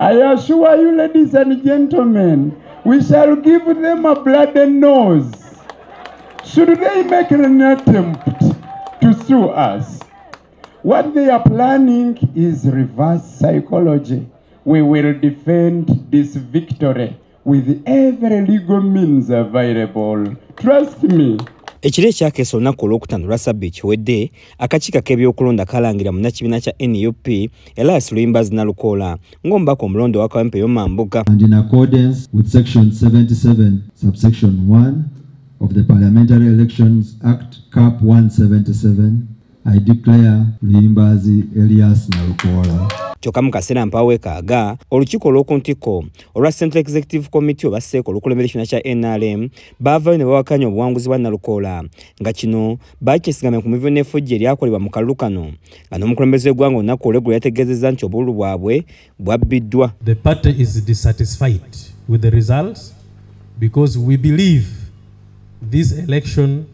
I assure you, ladies and gentlemen, we shall give them a bloody nose should they make an attempt to sue us. What they are planning is reverse psychology. We will defend this victory with every legal means available. Trust me. Ekiro ekyakeesa olunaku olwokutaano lwa Ssabbiiti kiwedde, akakiiko ak'ebyokulonda kalangira munnakibiina kya NUP Elias Luyimbazi Nalukoola ng'omubaka omulonde owa Kawempe ey'omambuka. And in accordance with section 77 subsection 1 of the Parliamentary Elections Act Cap 177, I declare Luyimbazi Elias Nalukoola. Kyokka mu kaseera mpaweekaaga, olukiiko olw'oku ntikko olwa Central Executive Committee oba CEC olukulembera ekibiina kya NRM baavaayo ne bawakanya obuwanguzi bwa Nalukoola, nga kino bakyesigamya ku mivuyo n'effujjo eryakolebwa mu kalulu kano, nga n'omukulembeze w'eggwanga olunaku olw'eggulo yategeezezza nti obululu bwabwe bwabbiddwa. The party is dissatisfied with the results because we believe this election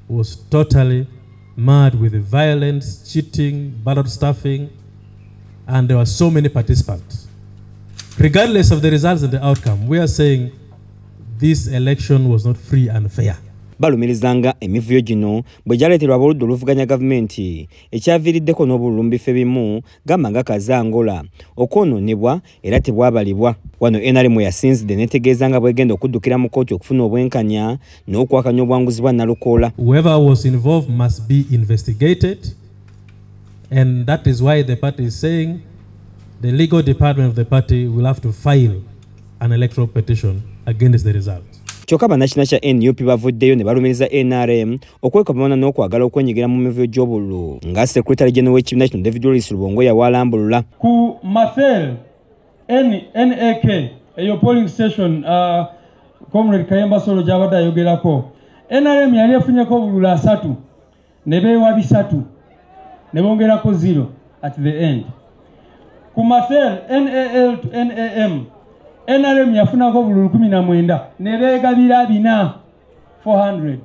was totally marred with violence, cheating, ballot stuffing, and there were so many participants. Regardless of the results and the outcome, we are saying this election was not free and fair. Balumirizanga emivuyo gino bwe gyaleeterwa ab'oludda oluvuganya gavumenti ekyaviiriddeko n'obululu mu bifo ebimu gamba nga Kazangola okwonoonebwa era tebwabalibwa. Wano NRM yasinzidde n'etegeeza nga bw'egenda okuddukira mu kkooti okufuna obwenkanya n'okwakanya obuwanguzi bwa Nalukoola. Whoever was involved must be investigated, and that is why the party is saying the legal department of the party will have to file an electoral petition against the result. Kyokka bannakibiina kya NUP bavuddeyo ne balumiriza NRM okwekobamana n'okwagala okwenyigira mu mivuyo gy'obululu, nga Secretary General w'ekibiina kino David Lewis Rubongoya walambulula. Ku Mathel NAK eyo polling station, Comrade Kayemba Solo gy'abadde ayogerako, NRM yali efunyeko obululu 3 ne beewa 3 ne bongerako 0 at the end. Ku Mathel NAL to NAM, NRM yafunako obululu 19 ne beegabira 4 400.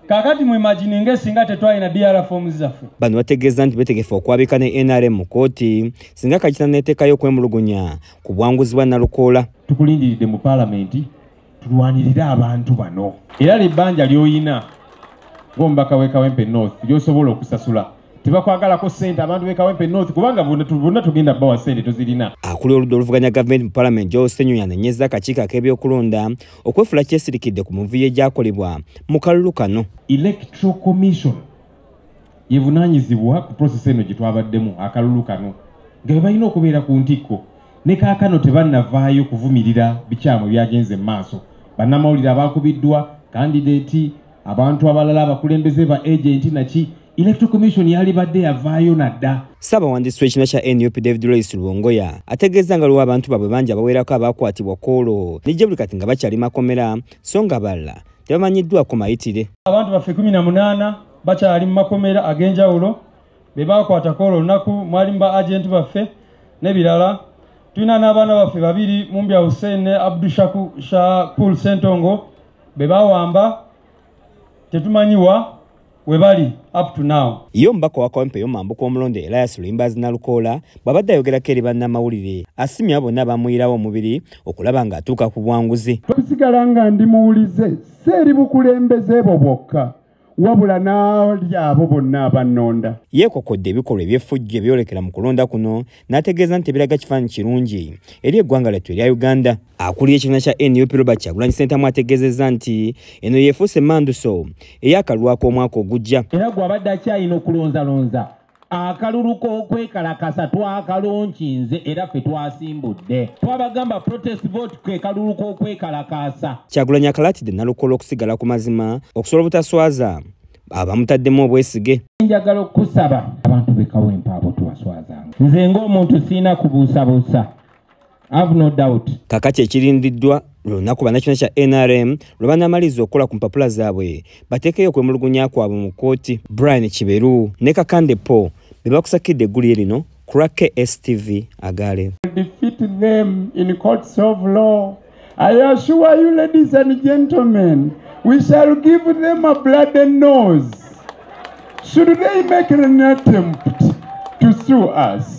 Kakati mwimagininge singa tetwalina DR forms zaffe. Bano bategeeza nti beetegefu okwabika ne NRM mu kkooti singa kakita n'eteekayo okwemulugunya ku buwanguzi bwa Nalukoola. Tukulindiridde mu paalamenti tulwanirire abantu bano, era libbanja ly'oyina ng'omubaka w'e Kawempe North ly'osobola okusasula. Tebakwagalako ssente abantu b'e Kawempe North kubanga bonna tugenda bawa ssente tozirina. Akulira oludda oluvuganya gavumenti mu paalamenti Joel Ssenyonyi anenyezza akakiiko ak'ebyokulonda okwefuula kyesirikidde ku mivuyo egyakolebwa mu kalulu kano. Electoral Commission yevunaanyizibwa ku process eno gye twabaddemu akalulu kano, nga be balina okubeera ku ntikko, ne kaakano tebannavaayo kuvumirira bikyamu ebyagenze mu maaso. Bannamawulire abaakubiddwa, kandideeti, abantu abalala, abakulembeze ba agenti naki, Electoral Commission yalibadde yavaayo nadda. Ssaabawandiisi w'ekibiina kya NUP David Lewis Rubongoya ategeeza nga lwa abantu baabwe bangi abawerako abaakwatibwa koolo ne gye buli kati nga bakyali makomera, so nga abalala tebamanyiddwako mayitire. Abantu baffe 18 bakyali mu makomera ag'enjawulo be baakwata koolo olunaku, mwalimu ba agenti baffe n'ebirala. Tulina n'abaana baffe babiri, Mumbya Hussein ne Abdu Shakur Ssentongo, be baawamba tetumanyiwa we bali up to now. Ye omubaka wa Kawempe ey'omambuka omulonde Elias Luyimbazi Nalukoola bw'abadde ayogerako eri bannamawulire asimye abo bonna abamuyirawo omubiri okulaba ng'atuuka ku buwanguzi. Okusigala nga ndi muwulize si eri bukulembeze bwo bwokka, wabula n'ali abo bonna abannonda. Yeekokodde ebikolwa eby'effujjo ebyolekera mu kulonda kuno n'ategeeza nti ebiraga kifaananyi kirungi eri eggwanga lyattu erya Uganda. Akulira ekibiina kya NUP Robert Kyagulanyi Ssentamu ategeezezza nti eno yeefuuse emmanduso ey'akalulu ak'omwaka ogujja. Era gw'abadde akyalina okulonzalonza akalulu k'okwekalakasa twakalonkinze era ffe twasimbudde. Twabagamba protest vote ke kalulu k'okwekalakasa. Kyagulanyi akalaatidde Nalukoola okusigala ku mazima okusobola obutaswaza abamutaddemu obwesige. Njagala okusaba abantu b'e Kawempe abo tubaswazanga. Nze ng'omuntu sirina kubuusabuusa. I have no doubt. Kakati ekirindiddwa lunaku bannakibiina kya NRM lwe banaamaliza okukola ku mpapula zaabwe bateekeyo okwemulugunya kwabwe mu kkooti. Brian Kiberu ne Kakande Paul be bakusakidde eggulire lino ku lwa KSTV Agale. Defeat them in courts of law. I assure you, ladies and gentlemen, we shall give them a bloody nose should they make an attempt to sue us.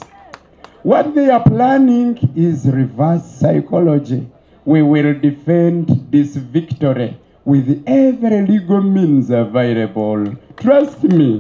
What they are planning is reverse psychology. We will defend this victory with every legal means available. Trust me.